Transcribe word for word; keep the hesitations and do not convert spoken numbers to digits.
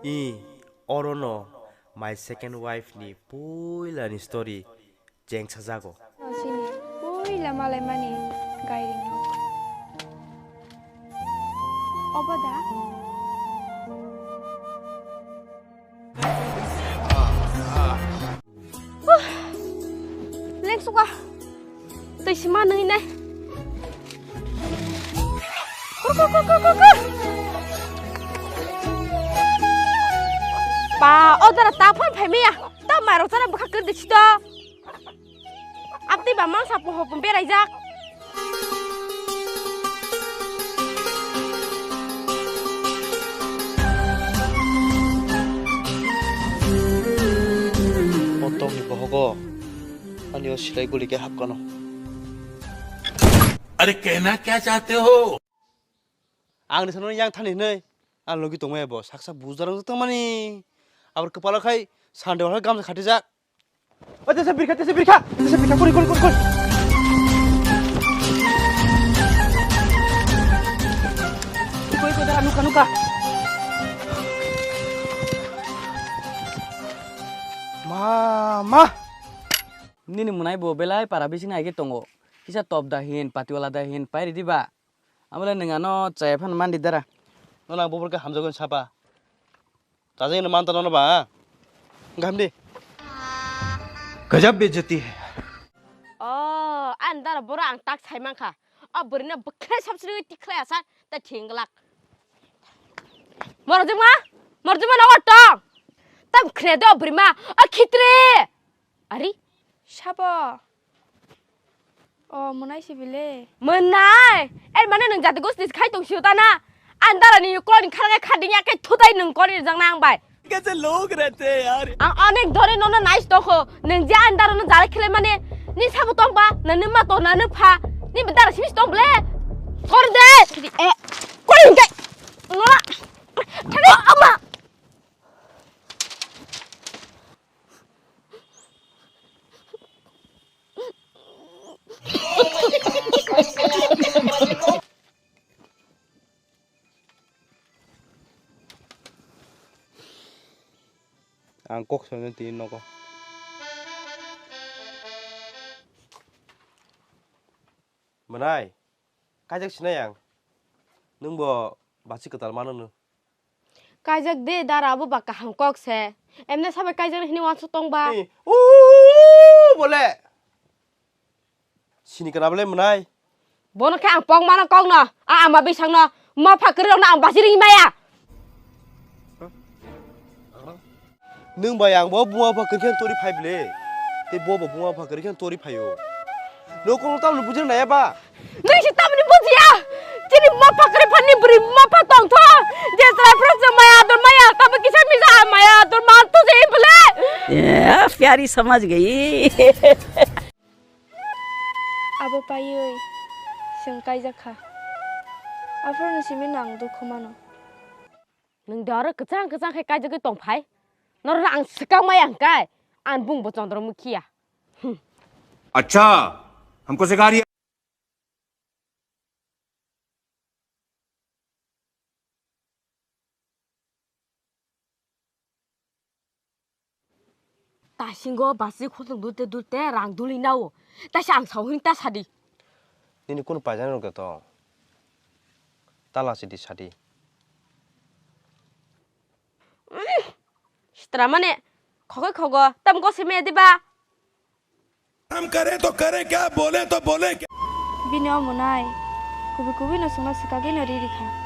I, orono my second wife ni puila ni story cheng sajago. Chini puila malaimani gairing nok. Obo da? Huh. Leng suka. Tei sima nui nai. Kur, kur, kur. Pa, o dara ta phone phai maya. Ta maro chana bwkha kir di chito. Abdi ba mangsa poho pun beraijak. Motong ni bohogo ani o silai guli ke hapkano. Are kehna kya chahte ho? Ang ni sano yang thani hinui ang logi tongmaya bo saksa bujarang tongmani. Abor kwpalo khai sande wal gamsa khatijak. O tesa birkha, tesa birkha, tesa birkha, kori, kori, kori, kori. Kori, kori, dara, nuka, nuka. Ma, ma. Nini mwnai bo belai para bising hai khe tongo. Kisa top da hin, patiwala da hin, pairi diba. Amole nwng ano chaya phan mandi dara. Nono ang bubur khe hamjago sapa. Chajagwi no manta nono ba. Gam di. Gajab bejati hai. Oh, ang dara boro ang tak sai mankha. O bwrwino bwkhle sabsri tikhlai asar ta thinglak. Morjima, morjima no tong. Tam khre do bwrwima. O khitre. Ari, sabo. O, mwnai si bile. Mwnai? Er mane nwng jati gosti khai tong sio ta na? Andara ni kol ni khara khai khading ya khai thutai nwng kol ni jang nang bai. Kaise log rehte hain yaar? Ang onek dhore nono nais tokho. Nwng je andara no jara khile mane ni sabo tong ba, na ni ma to, na ni pha. Ni bedara simi tong ble. Kor de. E, kor de. Nola. Thani ama. Ang kok songwi tini nogo. Mwnai, kaijak sinai ang. Nwng bo basi kwtal mano nw. Kaijak de dara abo ba kaham kok se. Emne sabai kaijak hini wansuk tong ba. Ni, uuu, bole. Sini kana bole mwnai. Bono khe ang pok mano kok no. A ama bisang no. Ma pha kwrwi rok no ang basi ring maya. Nwng bai ang bo buma bupha kwrwi khe tori phai bile. Tei bo bo buma bupha kwrwi khe tori phaio. Nwng kok no tamni bujina naya ba? Nwng se tamni bujiya? Chini ma pha kwrwi phani bwrwi ma pha tong tho. Je chwrai phra se maya ador maya tamo kisa misa maya ador man to je bole. Ya, pyari samajh gayi. Abo paiwi chwng kaijak kha. Aphuru simi nang dukhu mano. Nwng de oro kwchang kwchang khe kaijagwi tong phai? Norok ang swkang maya hwnkhe ang bung bo Chandramukhi ya. Hmm. Acha, humko sikha rahi hai? Tasingo basi khosong durte durte rang duli nao. Taisa ang sao hini ta sadi. Nini kunu paijani rok tong? Tala sidi sadi. Sitra mane khogoi khogo tam go sime diba? हम करें तो करें क्या, बोले तो बोले क्या? Bini omo nai kubui kubui no chwngno swkagwi no ri rikha.